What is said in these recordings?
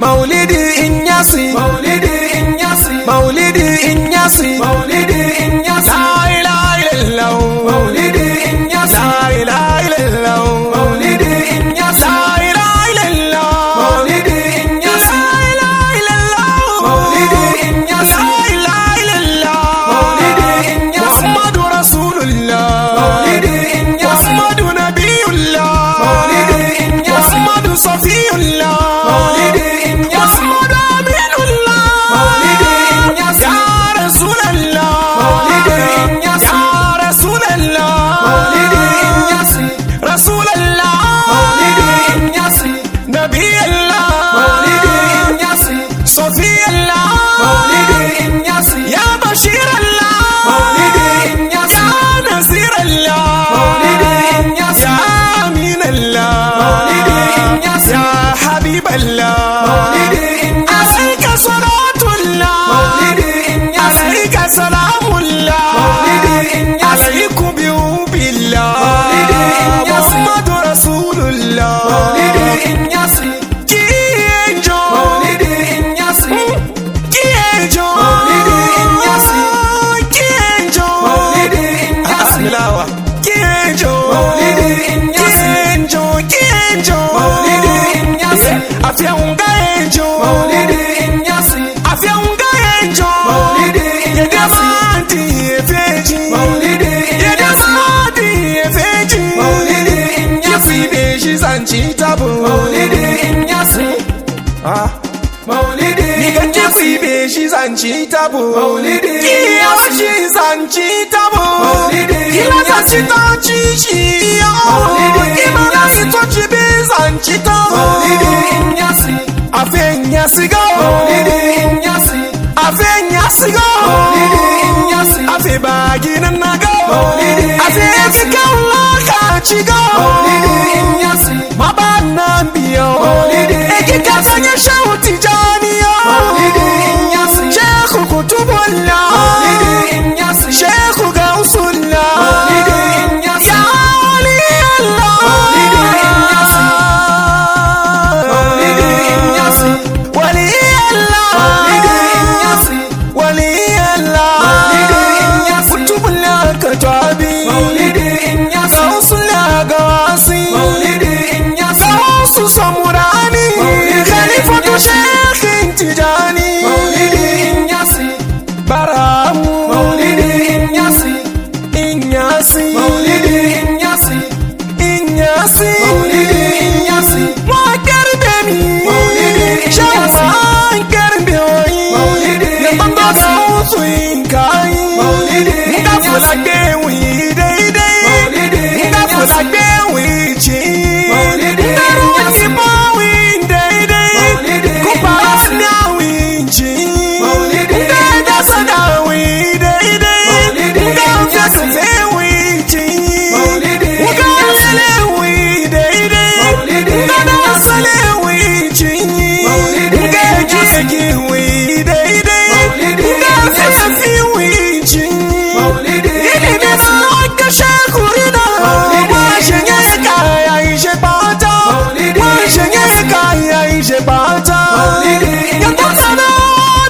Maulidi Inyasi, Maulidi Inyasi, Maulidi Inyasi, Maulidi Inyasi, La ilaha illallah, Maulidi Inyasi, La ilaha illallah, Maulidi Inyasi, La ilaha illallah, Maulidi Inyasi, La ilaha illallah, Maulidi Inyasi, La ilaha illallah, Maulidi Inyasi, Muhammadu Rasulullah, Maulidi Inyasi, Muhammadu Nabiyullah, Maulidi Inyasi, Muhammadu Safiyullah, Maulidi Inyasi, Muhammadu Aminullah, Maulidi Inyasi, Ya Rasulallah, Maulidi Inyasi, Ya Rasulallah, Maulidi Inyasi, Rasulallah, Maulidi Inyasi, Nabiyallah, Maulidi Inyasi, Safiyallah, Maulidi Inyasi, Ya Bashirallah, Maulidi Inyasi, Ya Nasirallah, Maulidi Inyasi, Ya Aminallah, Maulidi Inyasi, Ya Habiballah, Maulidi Inyasi, Alayka salatullah, Maulidi Inyasi, Alayka salamullah, Maulidi Inyasi, Alaykum bi'ubillah, Maulidi Inyasi, Muhammadu Rasulullah, Maulidi Inyasi, Kienjo, Maulidi Inyasi, Kienjo, Maulidi Inyasi, Kienjo, Maulidi Inyasi, Amilawa, Kienjo, Maulidi Inyasi, Kienjo, Kienjo, Maulidi Inyasi, Afia unga enjo, Maulidi Inyasi, Afia unga enjo, Maulidi Inyasi, Yedamadi efeji, Maulidi Inyasi, Yedamadi efeji, Maulidi Inyasi, Kifi zanci tabo, Maulidi Inyasi, Ah. Maulidi Ni kan Inyasi, kifi be shi zanci tabo, Maulidi Kiya Inyasi, shi zanci tabo, Maulidi Kila zanci Inyasi, ta ci shi ya, Maulidi Kimana Inyasi, ito ci be zanci tabo, Maulidi Inyasi, Afenya sigo, Maulidi Inyasi, Afenya sigo, Maulidi Inyasi, Afe bagi nan nago, Maulidi Afe Inyasi, kika lokaci go, Maulidi Inyasi, Mabana biyo, Maulidi Ekika Inyasi, sanya shehu tijaniyo, Maulidi Inyasi, Shehu kutubullah, Maulidi Inyasi, Shehu gausullah, Maulidi Inyasi, Ya Ali Allah, Maulidi Inyasi, Maulidi Inyasi, Wali Allah, Maulidi Inyasi, Wali Allah, Maulidi Inyasi, Kutubullah katabi, Maulidi Inyasi, Gausullah gawasi, Maulidi Inyasi, Gausu samurani, Maulidi Khalifatu Inyasi, Sheikh Tijani, Maulidi Inyasi, Baramu, Maulidi Inyasi, Inyasi, Maulidi Inyasi, Inyasi, Maulidi Inyasi, Makarbe mi, Maulidi Inyasi, Makarbe oyi, Maulidi Yabanga Inyasi, gausu inkai, Maulidi Inyasi, Ngafula wi daidai, Maulidi Ngafula Inyasi, wi chi, Maulidi Inyasi, Ngaruki wi daidai, Maulidi Kupa Inyasi, na wi chi, Maulidi Ngada Inyasi, sada wi daidai, Maulidi Inyasi, Ngafula wi chi, Maulidi Inyasi, Ngalele wi daidai, Maulidi Ngada Inyasi, sale wi chi, Maulidi Inyasi, Ngajeki wi daidai, Maulidi Inyasi, Ngafi wi chi, Maulidi Ilimi Inyasi, na kashe kurina, Maulidi Washe Inyasi, kaya ishe pata, Maulidi Washe Inyasi, kaya ishe pata, Maulidi Inyasi, Yatana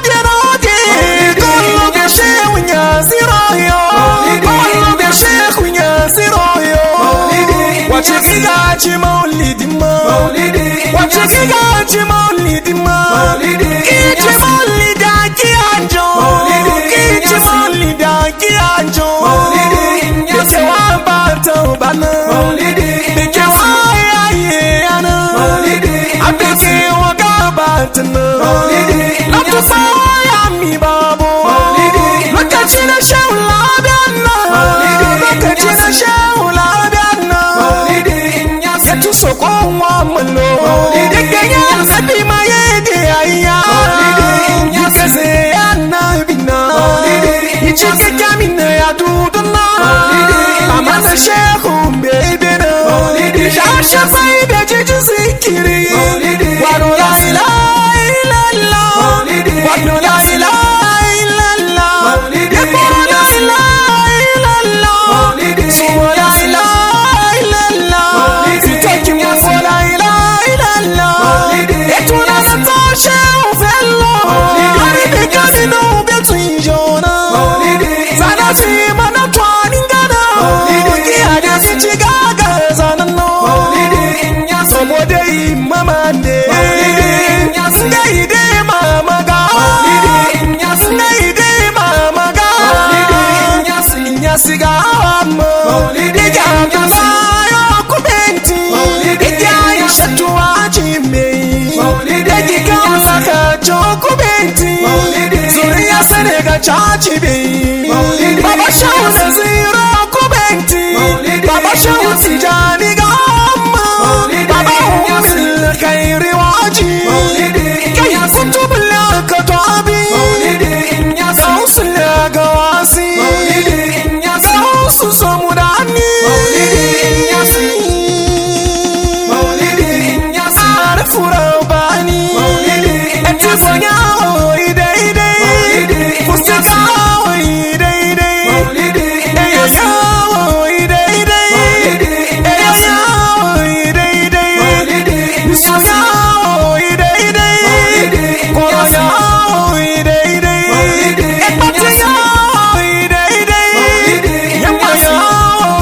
dirodi, Maulidi Kollo Inyasi, gashe winya siroyo, Maulidi Kollo Inyasi, gashe winya siroyo, Maulidi Wace Inyasi, kiga ci maulidi ma, Maulidi Wace Inyasi, kiga ci maulidi ma, Maulidi Kici Inyasi, maulida ki anjo, Maulidi Kici Inyasi, maulida ki anjo, Maulidi Inyasi, Bike wa ba ta bana, Maulidi Bike Inyasi, wa yaye yana, Maulidi Inyasi, Abike wa gabatana, Maulidi Latu Inyasi, ya mi babo, Maulidi Lokaci Inyasi, na shehu labiana, Maulidi Lokaci na Inyasi, shehu labiana, Maulidi Inyasi, Ya tuso kowa malo, Maulidi Yake ya Inyasi, nabi ma yede aya, Maulidi Inyasi, Yake se ya nabi na, Maulidi Ichike Inyasi, kamina ya duduna, Maulidi Amana Inyasi, shehu bebe na, Maulidi Shasha Inyasi, sai da jiji zikiri, Maulidi Wano la Inyasi, ilaha illallah, Maulidi Wano la Inyasi, ilaha illallah, Maulidi Yabora la Inyasi, ilaha illallah, Maulidi Suwa la Inyasi, ilaha illallah, Maulidi Fitoki Inyasi, mu la ilaha illallah, Maulidi Etuna na Inyasi, tashe Mamande. Maulidi Inyasi. Ngaide mama ga. Maulidi Inyasi. Ngaide mama ga. Maulidi Inyasi. Inyasi ga mo. Maulidi Ija Inyasi. yo kubenti. Maulidi Ija Inyasi. Aishatu ajime. Maulidi Egi Inyasi. ka chokubenti. Maulidi Zuriya Inyasi. Senega chachibi. Maulidi Baba Shehu Inyasi. Naziru kubenti. Maulidi Baba Shehu Inyasi. Tijani gamma. Maulidi Baba Inyasi. Umil Khairi waji. Maulidi Kai Inyasi. kutubul akatabi. Maulidi Inyasi. Gausul gawasi. Maulidi Inyasi. Gausu somudani. Maulidi Inyasi. Maulidi Inyasi. Arifu Rabbani. Maulidi Inyasi. Etifonya oi daidai. Maulidi Inyasi. Fusika oi daidai. Maulidi Inyasi. Eya oi daidai. Maulidi Inyasi. Eya oi daidai. Maulidi Inyasi. Suya oi daidai. Maulidi Inyasi. Koronya oi daidai. Maulidi Ekpatiya Inyasi. oi daidai. Maulidi Yamaya Inyasi.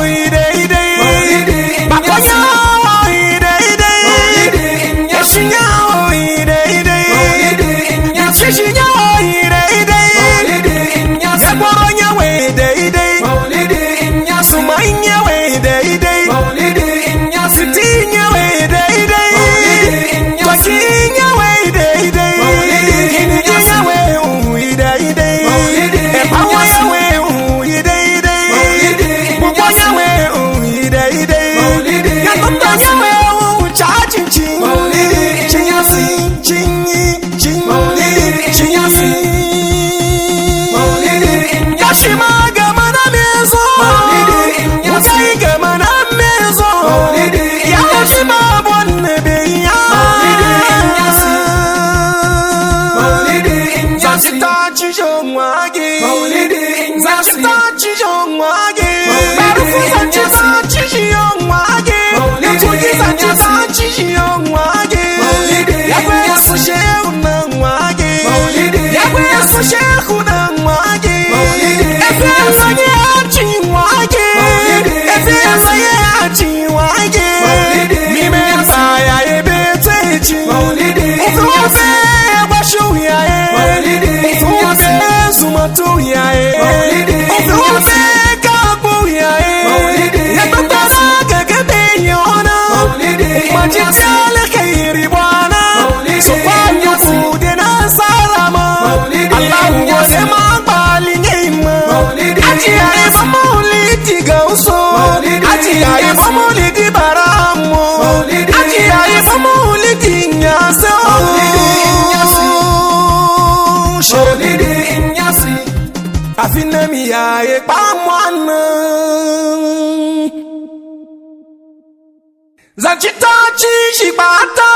oi daidai. Maulidi Bakonya Inyasi. oi daidai. Maulidi Inyasi. Eshinya oi daidai. Maulidi Inyasi. Shishinya oi daidai. Maulidi Inyasi. Yagboronya we daidai. Maulidi Inyasi. Sumanya we daidai. Maulidi Inyasi. Sitinya we daidai. Maulidi Inyasi. Twakinya we daidai. Maulidi Inyasi. Hinijinya we ui daidai. Maulidi Epawa Inyasi. we ui daidai. Maulidi Bukwanya Inyasi. we ui daidai. Maulidi Yantontanya Inyasi. we ui chachinchi. Maulidi Inyasi. Chinyi, chinyi, Maulidi Inyasi. Maulidi Inyasi. Kashima gama na mezo. Maulidi Inyasi. Mukai gama na mezo. Maulidi Ya Inyasi. Hajima bonne beya. Maulidi Inyasi. Maulidi Inyasi. Zachita chijongwage. Maulidi Inyasi. Zachita chijongwage. Maulidi Barufu zachita Inyasi. chijongwage. Maulidi Tuki zachita Inyasi. chijongwage. Maulidi Yakwe Inyasi. su nangwage. Maulidi Yakwe Inyasi. su shehu nangwage. Maulidi Efe Inyasi. lonye achiwage. Maulidi Efe Inyasi. lonye achiwage. Maulidi Mime Inyasi. baya ebetechi. Maulidi Ufe Inyasi. bashuya e. Maulidi Ufe Inyasi. sumatuya e. Maulidi Ufe Inyasi. kabuya e. Maulidi Yatotana Inyasi. kekete yona. Maulidi Inyasi. Majitale khairi bwana. Maulidi Sokwanyu Inyasi. bude na salama. Maulidi Allahu Inyasi. wode magbali nyima. Maulidi Ajiya Inyasi. ibo maulidi gauso. Maulidi Ajiya ibo Inyasi. maulidi baramo. Maulidi Ajiya ibo Inyasi. maulidi nyaso. Maulidi Inyasi. Maulidi Inyasi. Afinami ya ipamwana. Zanchita chishibata.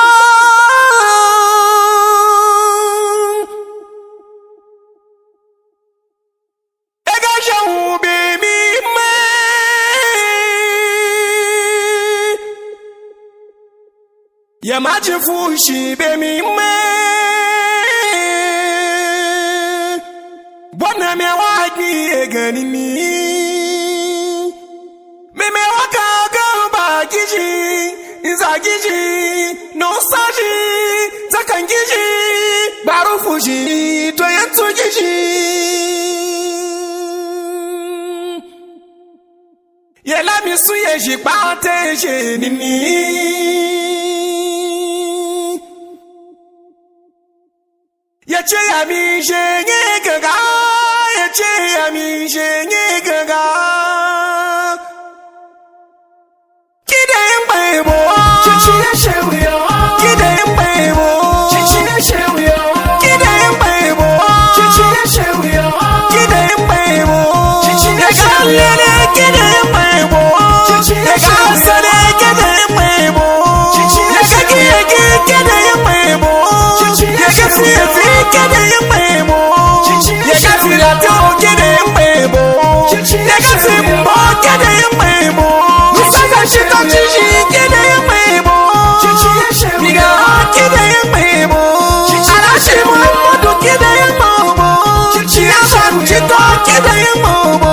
Ega shaube mi me. Yamaji fushi be mi me. Bwana mewagi egani ni. Meme waka gamba giji, inza giji, no saji, zakan giji, barufu ji, to yantu giji. Yela mi suye jipa te je nini. Ya ce ya mi je nye gaga, ya ce ya mi je nye gaga. Kidayin baibo, Cici ya shehu yo. kidayin baibo, Cici ya shehu yo. kidayin baibo, Cici ya shehu yo. kidayin baibo. Cici ya Ya shehu yo. kalle kidayin baibo, Cici ya ya shehu yo. kasane kidayin baibo, Cici ya ya shehu kaki yo. kidayin baibo, Cici ya ya shehu kasi yo. kidayin baibo, Cici ya ya shehu kasi yo. lato kidayin baibo, Cici ya ya kasi shehu yo. mbo kidayin baibo, Cici ya Musa shi shehu ta yo. cici kidayin baibo, Cici ya shehu Miga yo. kidayin baibo, Cici ya Alashi shehu yo. Muhammadu kidayin baibo, Cici ya Ya shehu yo. Chito kidayin baibo.